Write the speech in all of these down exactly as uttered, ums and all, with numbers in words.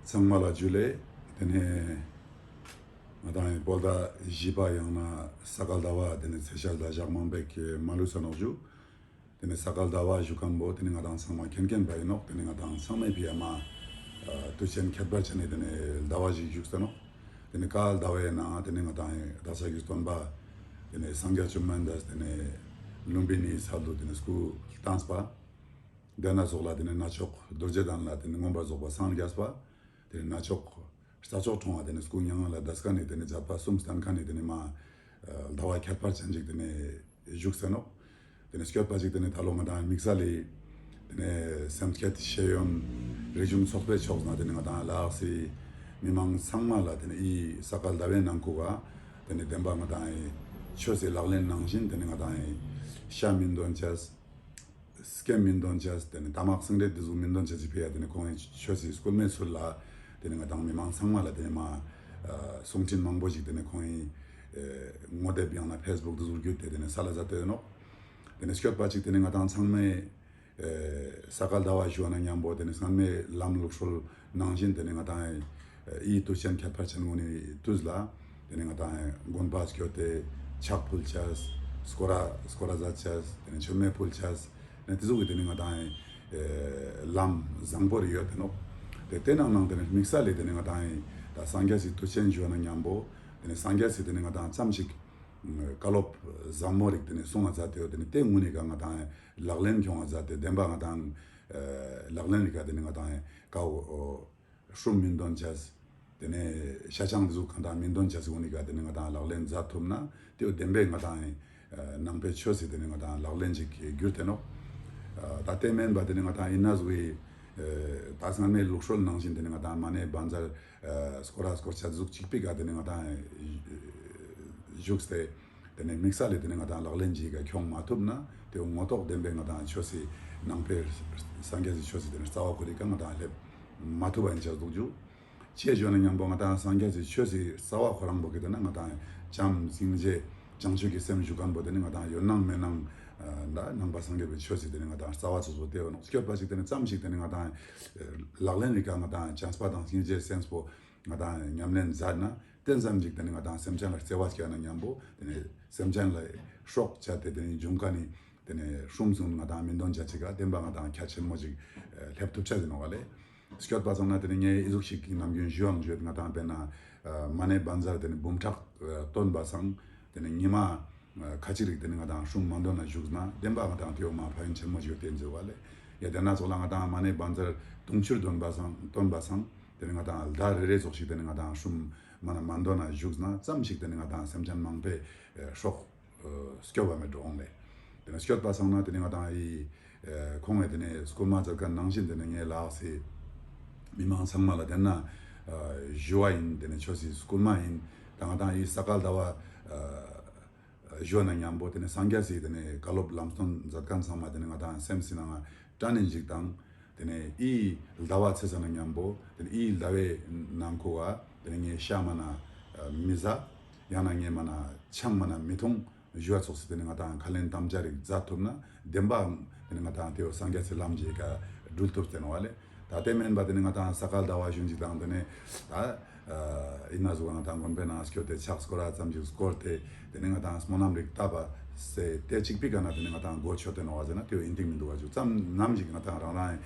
ཚང་མ་ལ་ཇུ་ལེ། ཏེ་ནེ་ང་དང་ངི་བོད་ཟླ་བཞི་པ་ཡང་ན་ས་ག་ཟླ་བ་ཏེ་ནེ་ཚེས་ཤར་ལ་ཞག་མང་པོ་ཞིག་མ་ལུས་ས་ནོག་ཞུ། ཏེ་ནེ་ས་ག་ཟླ་བ་ཞུ་ཁན་བོ་ཏེ་ནེ་ང་དང་ཚང་མ་ཁྱེན་ཁྱེན་པ་ཨིན་ནོག། ཏེ་ནེ་ང་དང་ཚང་མའི་ཕི་ཡ་མ་དུས་ཆེན་ཁྱད་པར་ཅན་ནི་ཏེ་ནེ་ཟླ་བ་ཞིག་ཞུགས་ས་ནོག། ཏེ་ནེ་ཀ་ཟླ་བའི་ནང་ཏེ་ནེ་ང་དང་ངི་བདག་ཅག་གི་སྟོན་པ་ཏེ་ནེ་སངས་རྒྱས་བཅོམ་ལྡན་འདས་ཏེ་ནེ་ལུམྦི་ནིའི་ཚལ་དུ་ཏེ་ནེ་སྐུ་བལྟམས་པ། ཏེ་ན་ཙོགས་ལ་ཏེ་ནེ་གནས་མཆོག་རྡོ་རྗེ་གདན་ལ་ཏེ་ནེ་མངོན་པར་རྫོགས་པར་སངས་རྒྱས་པ། ཏེ་ནེ་གནས་མཆོག་རྩྭ་མཆོག་གྲོང་བ་ཏེ་ནེ་སྐུ་མྱ་ངན་ལས་འདས་ཁན་ནི་ཏེ་ནེ་མཛད་པ་གསུམ་བསྟན་ཁན་ནི་ཏེ་ནེ་མ་ཟླ་བ་ཁྱད་པར་ཅན་ཅིག་ཏེ་ནེ་ཞུགས་ས་ནོག། ཏེ་ནེ་སྐྱོད་པ་ཅིག་ཏེ་ནེ་ད་ལོ་ང་དང་དམིགས་བསལ་ལི་ཏེ་ནེ་སེམས་བསྐྱེད་ཤེས་ཡོན་རིག་གཞུང་ཚོགས་པའི་ཕྱོགས་ནེ་ཏེ་ནེ་ང་དང་ལ་དྭགས་སི་མི་མང་ཚང་མ་ལ་ཏེ་ནེ་འི་ས་ག་ཟླ་བའི་ནང་ཁུག་ག་ཏེ་ནེ་བདེན་པ་ང་དང་ངི་ཆོས་སི་ལག་ལེན་ནང་བཞིན་ཏེ་ནེ་ང་དང་ངི་ཤ་མི་འདོན་ཅེས། སྐྱེམས་མི་འདོན་ཅེས། ཏེ་ནེ་ཏ་མག་སེང་འབྲས་ཏེ་ཟུག་མི་འདོན་ཅེས་སི་ཕི་ཡ་ཏེ་ནེ་ཁོང་ངི་ཆོས་སི་སྐུལ་མའི་ཚུལ་ལ་ཏེ་ནེ་ང་དང་མི་མང་ཚང་མ་ལ་ཏེ་ནེ་མ་གསུང་འཕྲིན་མང་པོ་ཞིག་ཏེ་ནེ་ཁོང་ངི་ངོ་དེབ་ཡང་ན་ཕེས་བུག་ཏེ་ཟུག་བརྒྱུད་དེ་ཏེ་ནེ་སལ་ལ་མཛད་དེ་ཡོད་ནོག། ཏེ་ནེ་སྐྱོད་པ་ཅིག་ཏེ་ནེ་ང་དང་ཚང་མས་ས་ག་ཟླ་བ་ཞུ་བ་ན་ཉམ་པོ་ཏེ་ནེ་སྔན་མའི་ལམ་ལུགས་སྲོལ་ནང་བཞིན་ཏེ་ནེ་ང་དང་འི་དུས་ཆེན་ཁྱད་པར་ཅན་གུན་ནི་དུས་ལ་ཏེ་ནེ་ང་དང་དགོན་པ་སྐྱོད་དེ་ཕྱག་ཕུལ་ཅེས། སྐོར་ར་སྐོར་ར་མཛད་ཅེས། ཏེ་ནེ་མཆོད་མེ་ཕུལ་ཅེས། ཏེ་ནེ་ཏེ་ཟུག་གི་ཏེ་ནེ་ང་དང་ལམ་བཟང་པོ་རེ་ཡོད་དེ་ནོག། ཏེ་ཏེ་ནང་ནང་ཏེ་ནེ་དམིགས་བསལ་ལི་ཏེ་ནེ་ང་དང་ད་སངས་རྒྱས་སི་དུས་ཆེན་ཞུ་བ་ན་ཉམ་པོ་ཏེ་ནེ་སངས་རྒྱས་སི་ཏེ་ནེ་ང་དང་ཙམ་ཞིག་བཀའ་སློབ་ཟབ་མོ་རིག་ཏེ་ནེ་གསུང་ང་མཛད་དེ་ཡོད། ཏེ་ནེ་ཏེ་གུན་ནི་ཀ་ང་དང་ལག་ལེན་ཁྱོང་ང་མཛད་དེ་བདེན་པ་ང་དང་ལག་ལེན་རིག་ག་ཏེ་ནེ་ང་དང་ཀ་བོ་སྲུམ་མི་འདོན་ཅེས། ཏེ་ནེ་ཤ་ཆང་ཏེ་ཟུག་གང་དང་མི་འདོན་ཅེས་སི་གུན་ནི་ཀ་ཏེ་ནེ་ང་དང་ལག་ལེན་མཛད་ཐུབ་ན་ཏེ་བོ་བདེན་པའི་ང་དང་ནང་པའི་ཆོས་སི་ཏེ་ནེ་ང་དང་ལག་ལེན་ཅིག་གྱུར་ཏེ་ནོག། ད་ཏེ་མེན་པ་ཏེ་ནེ་ང་དང་ཨིན་ན་ཟུག་གི་ད་སྔན་མའི་ལུགས་སྲོལ་ནང་བཞིན་ཏེ་ནེ་ང་དང་མ་ཎི་བཛྲ་སྐོར་ར་སྐོར་ཅེས་ཟུག་ཅིག་པི་ཀ་ཏེ་ནེ་ང་དང་ཞུགས་ཏེ་ཏེ་ནེ་དམིགས་བསལ་ལི་ཏེ་ནེ་ང་དང་ལག་ལེན་ཅིག་ག་ཁྱོང་མ་ཐུབ་ན་ཏེ་བོ་ངོ་ཐོག་བདེན་པའི་ང་དང་ཆོས་སི་ནང་པའི་སངས་རྒྱས་སི་ཆོས་སི་ཏེ་ནེ་རྩ་བ་ཁོ་རི་ཀ་ང་དང་སླེབས་མ་ཐུབ་པ་ཨིན་ཅེས་འདུག་ཞུ། ཅི་ཞུ་ན་ཉམ་པོ་ང་དང་སངས་རྒྱས་སི་ཆོས་སི་རྩ་བ་ཁོ་རང་པོ་གི་ཏེ་ན་ང་དང་བྱམས་སྙིང་རྗེ་བྱང་ཆུབ་ཀྱི་སེམས་ཞུ་ཁན་བོ་ཏེ་ནེ་ང་དང་ཡོད་སྣང་མེད་སྣང་ད་ནང་པ་སངས་རྒྱས་པའི་ཆོས་སི་ཏེ་ནེ་ང་དང་རྩ་བ་ཚུགས་པོ་ཏེ་བོ་ནོག། སྐྱོད་པ་ཅིག་ཏེ་ནེ་ཙམ་ཞིག་ཏེ་ནེ་ང་དང་ལག་ལེན་རིག་ག་ང་དང་བྱམས་པ་དང་སྙིང་རྗེ་སེམས་པོ་ང་དང་ཉམས་ལེན་མཛད་ན་ཏེ་ཙམ་ཞིག་ཏེ་ནེ་ང་དང་སེམས་ཅན་ལ་བརྩེ་བ་སྐྱེ་ན་ཉམ་པོ་ཏེ་ནེ་སེམས་ཅན་ལ་སྲོག་བཅད་དེ་ཏེ་ནེ་འཇུངས་ཁན་ནི་ཏེ་ནེ་སྲུམ་ཟུག་ང་དང་མི་འདོན་ཅེས་ཅིག་ག་བདེན་པ་ང་དང་ཁྱད་ཆེན་མོ་ཅིག་སླེབས་ཐུབ་ཅེས་ཨིན་ནོག་ལེ། སྐྱོད་པ་སང་ན་ཏེ་ནེ་ངས་འི་ཟུག་ཞིག་གི་ནམ་རྒྱུན་ཞུའང་ཞུ་ཡོད། ང་དང་དཔེར་ན་མ་ཎི་བཛྲ་ཏེ་ནེ་འབུམ་ཕྲག་བཏོན་པ་སང་ཏེ་ནེ་ཉི་མ་ཁ་ཅིག་རིག་ཏེ་ནེ་ང་དང་སྲུམ་མ་འདོན་ན་ཞུགས་ན་བདེན་པ་ང་དང་ཏེ་བོ་མ་ཕན་ཆེན་མོ་ཞིག་ཡོད་ཏེ་ཟེར་བ་ལེ། ཡ་ཏེ་ན་ཙོགས་ལ་ང་དང་མ་ཎི་བཛྲ་དུང་ཕྱུར་བཏོན་པ་སང་བཏོན་པ་སང་ཏེ་ནེ་ང་དང་ཟླ་རེ་རེ་ཙོགས་ཤིག་ཏེ་ནེ་ང་དང་སྲུམ་མ་ན་མ་འདོན་ན་ཞུགས་ན་ཙམ་ཞིག་ཏེ་ནེ་ང་དང་སེམས་ཅན་མང་པོའི་སྲོག་སྐྱོབ་པ་མེད་འགྲོ་འོང་ལེ། ཏེ་ནེ་སྐྱོད་པ་སང་ན་ཏེ་ནེ་ང་དང་འི་ཁོང་ངི་ཏེ་ནེ་སྐུལ་མ་མཛད་ཁན་ནང་བཞིན་ཏེ་ནེ་ངས་ལ་དྭགས་སི་མི་མང་ཚང་མ་ལ་ཏེ་ན་ཞུ་བ་ཨིན། ཏེ་ནེ་ཆོས་སི་སྐུལ་མ་ཨིན། ད་ང་དང་འི་ས་ག་ཟླ་བ་ཞུ་བ་ན་ཉམ་པོ་ཏེ་ནེ་སངས་རྒྱས་སི་ཏེ་ནེ་བཀའ་སློབ་ལམ་སྟོན་མཛད་ཁན་ཚང་མ་ཏེ་ནེ་ང་དང་སེམས་སི་ནང་ང་དྲན་ནེ་ཞིག་དང་ཏེ་ནེ་འི་ཟླ་བ་ཚེས་ན་ཉམ་པོ་ཏེ་ནེ་འི་ཟླ་བའི་ནང་ཁུག་ག་ཏེ་ནེ་ངས་ཤ་མ་ན་མི་ཟ། ཡང་ན་ངས་མ་ན་ཆང་མ་ན་མི་འཐུང་ཞུ་བ་ཙོགས་སི་ཏེ་ནེ་ང་དང་ཁས་ལེན་དམ་བཅའ་རིག་མཛད་ཐུབ་ན་བདེན་པ་ཏེ་ནེ་ང་དང་ཏེ་བོ་སངས་རྒྱས་སི་ལམ་ཞིག་ག་འགྲུལ་ཐུབ་ཏེ་ནོག་ལེ། ད་ཏེ་མེན་པ་ཏེ་ནེ་ང་དང་ས་ག་ཟླ་བ་གཞུང་ཞིག་དང་ཏེ་ནེ་ད་ཨིན་ན་ཟུག་ང་དང་དགོན་པའི་ནང་སྐྱོད་དེ་ཕྱག་སྐོར་ར་ཙམ་ཞིག་སྐོར་ཏེ་ཏེ་ནེ་ང་དང་སྨོན་ལམ་རིག་བཏབ་པ་སེ་ཏེ་ཅིག་པི་ཀ་ན་ཏེ་ནེ་ང་དང་གོ་ཆོད་དེ་ནོག་ཟེར་ན་ཏེ་བོ་ཨིན་ཏིང་མི་འདུག་ག་ཞུ། ཙམ་ནམ་ཞིག་ང་དང་རང་རང་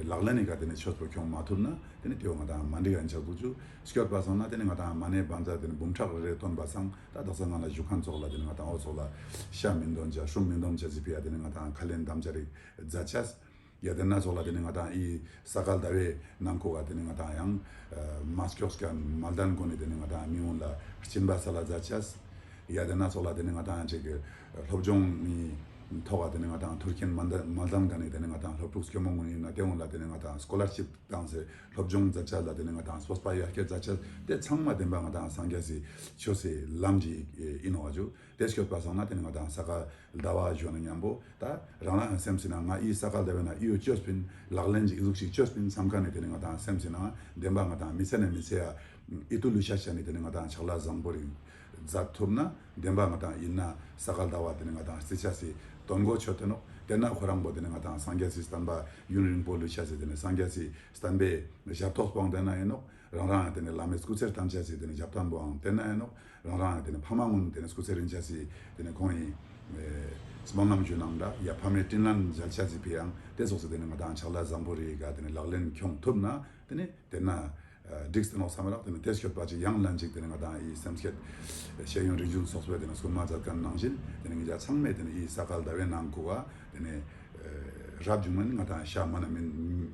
ལག་ལེན་ནི་ཀ་ཏེ་ནེ་ཆོས་པོ་ཁྱོང་མ་ཐུབ་ན་ཏེ་ནེ་ཏེ་བོ་ང་དང་མ་འགྲིག་ག་ཨིན་ཆ་འདུག་ཞུ། སྐྱོད་པ་སང་ན་ཏེ་ནེ་ང་དང་མ་ཎི་བཛྲ་ཏེ་ནེ་འབུམ་ཕྲག་རེ་རེ་བཏོན་པ་སང་ད་དག་ས་ང་ལ་ཞུ་ཁན་ཙོགས་ལ་ཏེ་ནེ་ང་དང་འོ་ཙོགས་ལ་ཤ་མི་འདོན་ཅེས་སྲུམ་མི་འདོན་ཅེས་སི་ཕི་ཡ་ཏེ་ནེ་ང་དང་ཁས་ལེན་དམ་བཅའ་རིག་མཛད་ཅེས། ཡ་ཏེ་ན་ཙོགས་ལ་ཏེ་ནེ་ང་དང་འི་ས་ག་ཟླ་བའི་ནང་ཁུག་ག་ཏེ་ནེ་ང་དང་ཡང་མ་སྐྱོགས་ཀྱང་མ་ལྡན་གོ་ནེ་ཏེ་ནེ་ང་དང་མི་གུན་ལ་སྦྱིན་པ་སལ་ལ་མཛད་ཅེས། ཡ་ཏེ་ན་ཙོགས་ལ་ཏེ་ནེ་ང་དང་ཅིག་སློབ་སྦྱོང་ནི་ཐོག་ག་ཏེ་ནེ་ང་དང་ཐུར་ཁེན་མ་ལྡན་མ་ལྡན་ག་ནེ་ཏེ་ནེ་ང་དང་སློབ་ཕྲུག་སྐྱོ་མོ་གུན་ཨིན་ན་ཏེ་གུན་ལ་ཏེ་ནེ་ང་དང་སྐོ་ལར་ཤིབ་བཏང་སེ་སློབ་སྦྱོང་མཛད་ཅེས་ལ་ཏེ་ནེ་ང་དང་སྤོབས་པ་ཡར་སྐྱེད་མཛད་ཅེས་ཏེ་ཚང་མ་བདེན་པ་ང་དང་སངས་རྒྱས་སི་ཆོས་སི་ལམ་ཞིག་ཨིན་ནོག་ཞུ། ཏེ་སྐྱོད་པ་སང་ན་ཏེ་ནེ་ང་དང་ས་ག་ཟླ་བ་ཞུ་ན་ཉམ་པོ་ད་རང་རང་སེམས་སི་ནང་ང་འི་ས་ག་ཟླ་བའི་ནང་འི་བོ་ཅོས་པིན་ལག་ལེན་ཅིག་འི་ཟུག་ཅིག་ཅོས་པིན་སམ་ཁན་ནི་ཏེ་ནེ་ང་དང་སེམས་སི་ནང་ང་བདེན་པ་ང་དང་མི་ཚེ་ནེ་མི་ཚེ་ཡ་ཨིད་ཏུ་ལུས་ཤེས་ཅན་ནི་ཏེ་ནེ་ང་དང་ཕྱག་ལས་བཟང་པོ་རིག་མཛད་ཐུབ་ན་བདེན་པ་ང་དང་ཨིན་ན་ས་ག་ཟླ་བ་ཏེ་ནེ་ང་དང་རྩི་ཅེས་སི་དོན་གོ་ཆོད་དེ་ནོག། ཏེ་ནེ་ཁོ་རང་བོ་ཏེ་ནེ་ང་དང་སངས་རྒྱས་སི་བསྟན་པ་ཡུན་རིང་པོ་ལུས་ཅེས་སི་ཏེ་ནེ་སངས་རྒྱས་སི་བསྟན་པའི་ཞབས་ཏོག་པོའང་ཏེ་ནེ་ཨིན་ནོག། རང་རང་ཏེ་ནེ་བླ་མའི་སྐུ་ཚེ་བརྟན་ཅེས་སི་ཏེ་ནེ་ཞབས་བརྟན་པོའང་ཏེ་ནེ་ཨིན་ནོག། རང་རང་ཏེ་ནེ་ཕ་མ་གུན་ཏེ་ནེ་སྐུ་ཚེ་རིང་ཅེས་སི་ཏེ་ནེ་ཁོང་ངི་ཨེ་སྨོན་ལམ་ཞུ་ནང་འདྲ་ཡ་ཕ་མའི་དྲིན་ལན་འཇལ་ཅེས་སི་ཕིའང་ཏེ་ཙོགས་སི་ཏེ་ནེ་ང་དང་ཕྱག་ལས་བཟང་པོ་རེ་ག་ཏེ་ནེ་ལག་ལེན་ཁྱོང་ཐུབ་ན་ཏེ་ནེ་ཏེ་ན་འགྲིག་སྟེ་ནོག་བསམ་རག། ཏེ་ནེ་ཏེ་སྐྱོད་པ་ཅིག་ཡང་ལན་ཅིག་ཏེ་ནེ་ང་དང་ཨི་སེམས་བསྐྱེད་ཤེས་ཡོན་རིག་གཞུང་སོགས་པའི་ཏེ་ནེ་སྐུལ་མ་མཛད་མཁན་ནང་བཞིན་ཏེ་ནེ་ང་ཅག་ཚང་མས་ཏེ་ནེ་ཨི་ས་ག་ཟླ་བའི་ནང་ཁུ་བ་ཏེ་ནེ་རབ་བྱུང་མ་ནི་ང་དང་ཤ་མ་ན་མིན་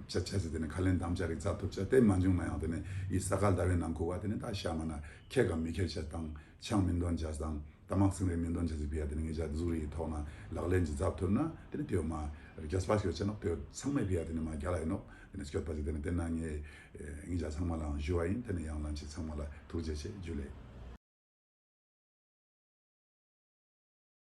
ཅ་ཅ་སི་ཏེ་ནེ་ཁ་ལེན་དམ་བཅའ་རིག་ཙ་ཐུབ་ཅ་ཏེ་མ་བྱུང་ན་ཡང་ཏེ་ནེ་ཨི་ས་ག་ཟླ་བའི་ནང་ཁུ་བ་ཏེ་ནེ་ད་ཤ་མ་ན་ཁེ་ག་མི་ཁེ་ཅ་དང་ཆང་མི་འདོན་ཅ་དང་། ཏ་མག་སིང་རེ་མི་འདོན་ཅེས་སི་ཕི་ཡ་ཏེ་ནེ་ངེད་ཅག་ཟུ་རིའི་ཐོག་ན་ལག་ལེན་ཅིག་མཛད་ཐུབ་ན་ཏེ་ནེ་ཏེ་བོ་མ་རྒྱས་པ་ཞིག་ཡོད་ཅེ་ནོག། ཏེ་བོ་ཚང་མའི་ཕི་ཡ་ཏེ་ནེ་མ་རྒྱལ་ལ་ཡིན་ནོག། ཏེ་ནེ་སྐྱོད་པ་ཅིག་ཏེ་ནེ་ཏེ་ན་ངེད་ངེད་ཅག་ཚང་མ་ལའང་ཞུ་བ་ཡིན། ཏེ་ནེ་ཡང་ལན་ཅིག་ཚང་མ་ལ་ཐུགས་རྗེ་ཆེ་ཇུ་ལེ།